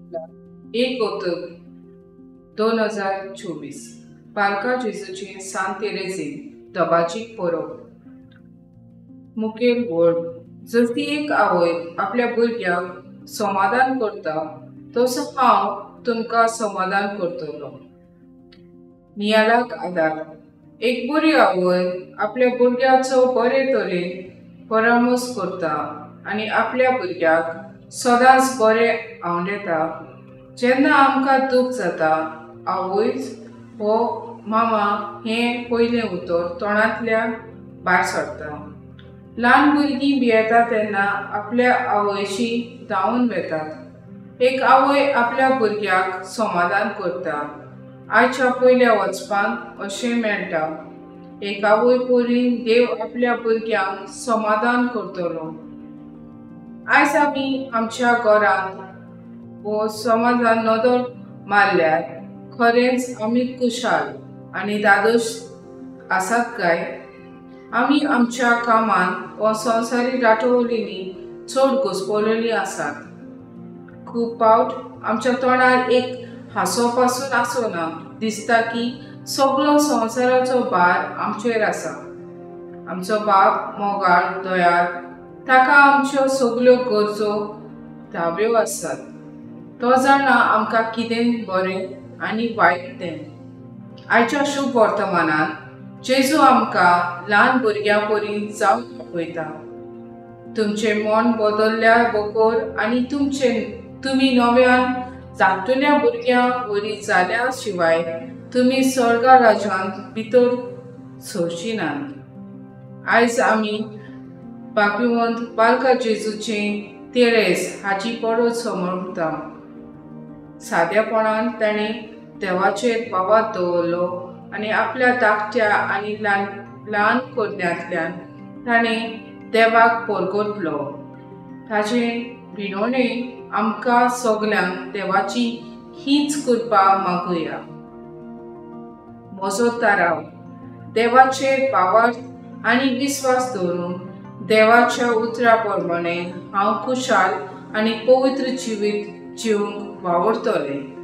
1 ऑक्टोबर 2024 बालका जेजूचे सांत तेरेझीन दबाजीक परब. मुखेल वळ जशी एक आवय आपल्या भुरग्याक समाधान करता तसो हांव तुमकां समाधान करतलो. नियालाक आदार. एक बरी आवय आपल्या भुरग्याचो बरे तरेन परामर्श करता आनी आपल्या भुरग्याक सदांच बरें आवडटा. जेन्ना आमकां दूख जाता आवयच हो मामा हें पयलें उतर तोंडांतल्यान भायर सरता. ल्हान भुरगीं भियेता तेन्ना आपल्या आवयशी धांवून वेतात. एक आवय आपल्या भुरग्याक समाधान करता. आयच्या पयल्या वचपांत अशें मेळटा, एक आवय परी देव आपल्या भुरग्यांक समाधान करतलो. आयज आमी आमच्या घरांत वो समाजान नदर मारल्यार खरेंच आमी कुशाल आनी दादोश आसात काय? आमी आमच्या कामांत वा संवसारीक राठवलींनी चड घुस्पलेली आसात. खूब फावट आमच्या तोंडार एक हांसो पासून आसना, दिसता की सगळो संवसाराचो भार आमचेर आसा. आमचो बाप मोगाळ दयाळ, ताका आमच्यो सगल्यो गरजो धाव्यो आसात. तो जाणा आमकां कितें बरें आनी वायट तें. आयच्या शुभ वर्तमानांत जेजू आमकां ल्हान भुरग्यां परी जावन आपयता. तुमचें मन बदलल्या बगर आनी तुमी नव्यान धाकटुल्या भुरग्यां वरी जाल्या शिवाय तुमी स्वर्गा राज्यांत भितर सरची नात. आयज आमी भाग्यवंत बालका जेजूचे तेरेस हाची परत समजता. सादेपणान ताणें देवाचेर बाबात दवरलो आनी आपल्या धाकट्या आनी ल्हान ल्हान करण्यांतल्यान ताणें देवाक परगटलो. ताचे विनवणे आमकां सगल्यांक देवाची हीच कृपा मागुया. म्हजो ताराव देवाचेर भावार्थ आनी विस्वास दवरून देवाच्या उतरा प्रमाणे हांव खुशाल आनी पवित्र जिवीत जिवंक वावुरतलें.